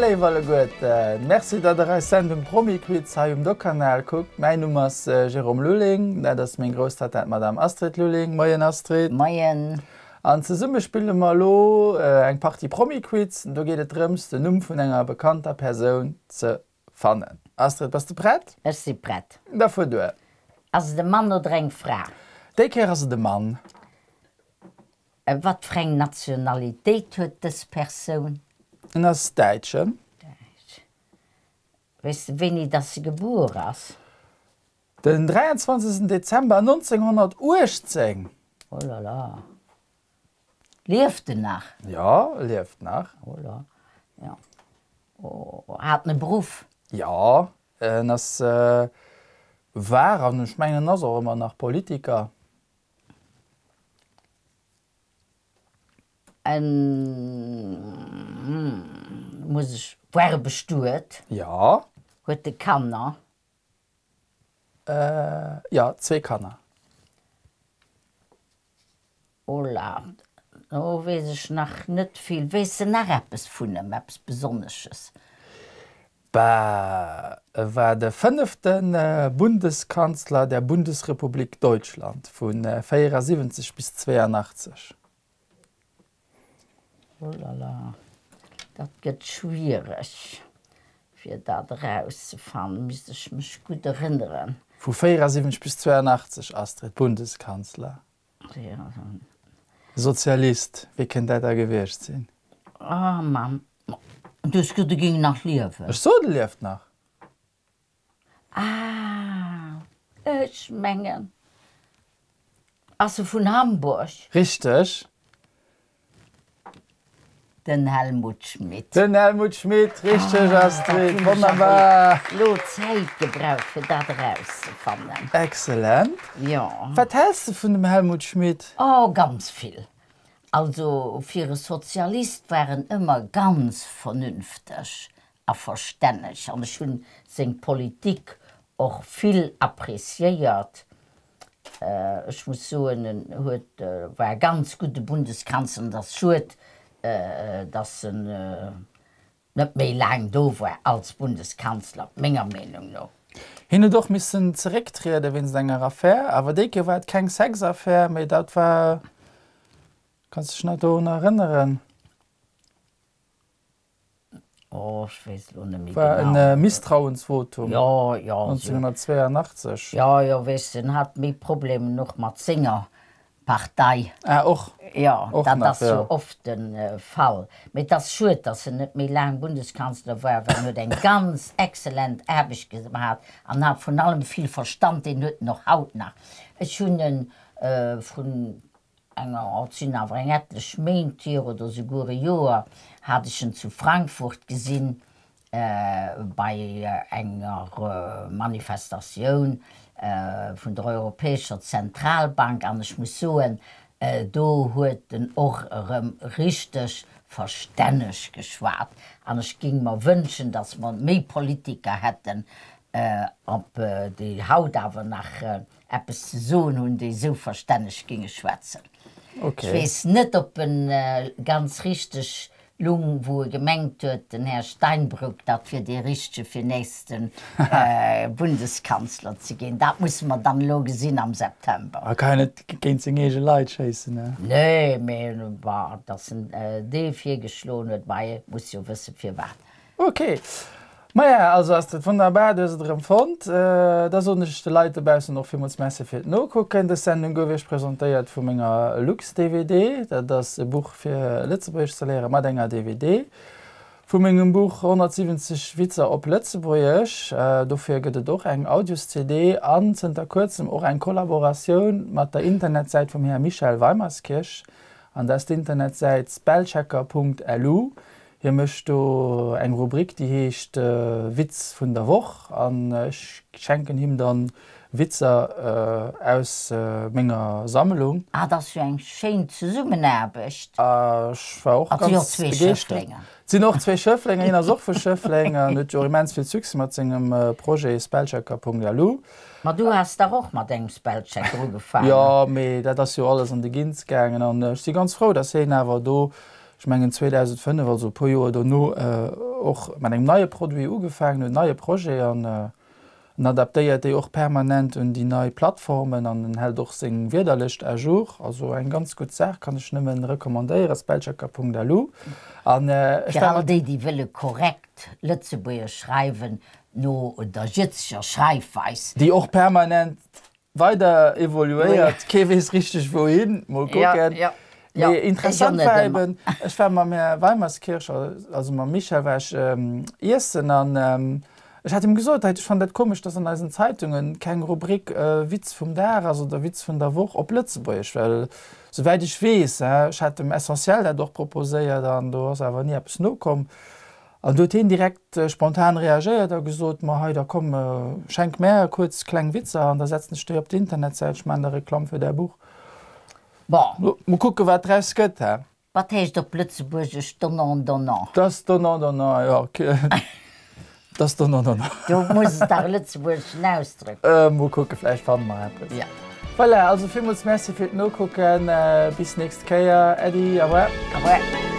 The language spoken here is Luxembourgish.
léif alleguerten. Merci, datt der eis Sendung Promi-Quiz hei um Dockkanal kuckt. Mäin Numm ass Jérôme Lulling, dat ass meng grouss Tatta d'Madame Astrid Lulling. Moien Astrid. Moien. An zesumme spille mer elo eng Partie Promi-Quiz. Do geet et drëms, den Numm vun enger bekannter Persoun ze fannen. Astrid, bass de prett? Ech si prett. Da fuer duer. Ass et e Mann oder eng Fra? Déi Kéier ass et e Mann. Wat fir eng Nationalitéit huet dës Persoun? En ass Däitschen. Däitsch. Weess de wéini dass se gebuer ass? Den 23 Dezember 1918. Oh la la. Lieft en nach? Jo, e lieft nach. Oh la, jo. Oh, hat en e Beruff? Jo, en ass, war an ech mengen en ass och ëmmer nach Politiker. En, muss ech, war e bestuet? Jo. Huet e Kanner? Jo, zwee Kanner. Oh la, do weess ech nach net vill. Weess de nach eppes vun em, eppes Besonnesches? Bah, e war de fënnefte Bundeskanzler der Bundesrepublik Deutschland vu 74 bis 82. Oh la la, dat gëtt schwiereg fir dat erauszefannen, misst ech mech gutt erënneren. Vu 74 bis 82, Astrid, Bundeskanzler. Sozialist, wee kënnt dat da gewiescht sinn? Oh Mamm, du hues gesot, e géing nach liewen. Ech sot, e lieft nach. Ah, ech mengen, ass e vun Hamburg? Richteg. Den Helmut Schmidt. Den Helmut Schmidt, richteg Astrid, wonnerbar. Lo Zäit gebraucht fir dat erauszefannen. Excellent. Jo. Wat häls de vun dem Helmut Schmidt? Oh, ganz vill. Also fir e Sozialist war en ëmmer ganz vernünfteg a verstänneg an ech hunn seng Politik och vill appréciéiert. Ech muss soen, en huet, war e ganz gudde Bundeskanzler an et ass schued, datt en net méi laang do war als Bundeskanzler, menger Meenung no. Hien huet och missen zerécktriede wéinst enger Affär, awer déi Kéier war et keng Sexaffär, mee dat war, kanns dech nach dorun erënneren? Oh, ech weess elo net méi War genau. en Misstrauensvotum Jo, jo. 1982. Jo, jo, weess de, en hat méi Problemen och mat senger Partei. Ah, och. Jo, Och dat nach, ass jo jo. oft de Fall. Mee et ass schued, datt en net méi laang Bundeskanzler war, well en huet eng ganz excellent Aarbecht gemaach an hat vun allem vill Verstand, deen huet en och haut nach. Ech hunn e vrun enger, oh, et sinn awer eng etlech Méint hier oder souguer e Joer, hat ech en zu Frankfurt gesinn bei enger Manifestatioun vun der Europäescher Zentralbank an ech muss soen, do huet en och erëm richteg verstänneg geschwat an ech géing mer wënschen, datt mer méi Politiker hätten, op déi haut awer nach eppes ze soen hunn, déi esou verstänneg géinge schwätzen. Ech weess net, ob en ganz richteg lung, wou e gemengt huet, den Här Steinbrück, dat wier dee Richtege fir nächste Bundeskanzler ze ginn. Dat musse mer dann elo gesinn am September. E ka jo net géint seng eege Leit schéissen, ne? Nee, mee bon, datt en dee virgeschloen huet, bah, e muss jo wësse firwat. Ok, maja, also Astrid, wonnerbar, du hues et erëm fonnt. Da soen ech de Leit dobaussen och villmools Merci fir d'Nokucken. Dës Sendung gouf iech presentéiert vu menger Lux-DVD, dat ass e Buch fir Lëtzebuergesch ze léiere mat enger DVD. Vu mengem Buch 170 Witzer op Lëtzebuergesch, dofir gëtt et och eng Audios-CD an zënter kuerzem och eng Kollaboratioun mat der Internetsäit vum Här Michel Weimerskirch, an dat ass d'Internetsäit spellchecker.lu. Hie mécht do eng Rubrik, déi heescht Witz vun der Woch an ech schenken him dann Witzer aus menger Sammlung. Ah, dat ass jo eng schéin Zesummenaarbecht. Ech war och ganz begeeschtert. Et sinn och zwee Schëfflenger, hien ass och vu Schëffleng an huet jo och immens vill Succès mat sengem Projet Spellchecker.lu. Ma du has dach och mat engem Spellchecker ugefaangen. Jo, mee dat ass jo alles an de Ginz gaangen an ech si ganz frou, dass hien awer do. Ech mengen 2005, also e puer Joer dono, och mat engem neie Produit ugefaangen huet, en neie Projet, an en adaptéiert déi och permanent un déi nei Plattformen an en hält och seng Wierderlëscht à jour. Also eng ganz gutt Saach, kann ech nëmmen recommandéieren, spellchecker.lu. An ech war mat. Fir all déi, déi wëlle korrekt Lëtzebuergesch schreiwen, no der jëtzeger Schreifweis. Déi och permanent Weider evoluéiert, kee weess richteg wouhin, mol kucken. Mee interessant war eben, ech war mam Här Weimerskirch, also mam Michel war ech iessen an ech hat him gesot, ech fannen dat komesch, dass an eisen Zeitungen keng Rubrik Witz vum Dag ass oder Witz vun der Woch op Lëtzebuergesch, well souwäit ech weess, ech hat dem Essentiel dat och proposéiert an do ass awer ni eppes nokomm. An du huet hien direkt spontan reagéiert a gesot, Ma hei, da komm, schenk mär kuerz kleng Witzer an da setzen ech déi op d'Internetsäit, ech maachen da Reklamm fir däi Buch. Bon. Mol kucken, wat draus gëtt, hä? Wat heescht op Lëtzebuergesch donnant donnant? Dat ass donnant donnant, jo, dat ass donnant donnant. Do muss et dach e lëtzebuergeschen Ausdrock. Mol kucken, vläicht fanne mer eppes. Jo. Voilà, also villmools Merci fir d'Nokucken. Bis nächst Kéier. Äddi, au revoir. Au revoir.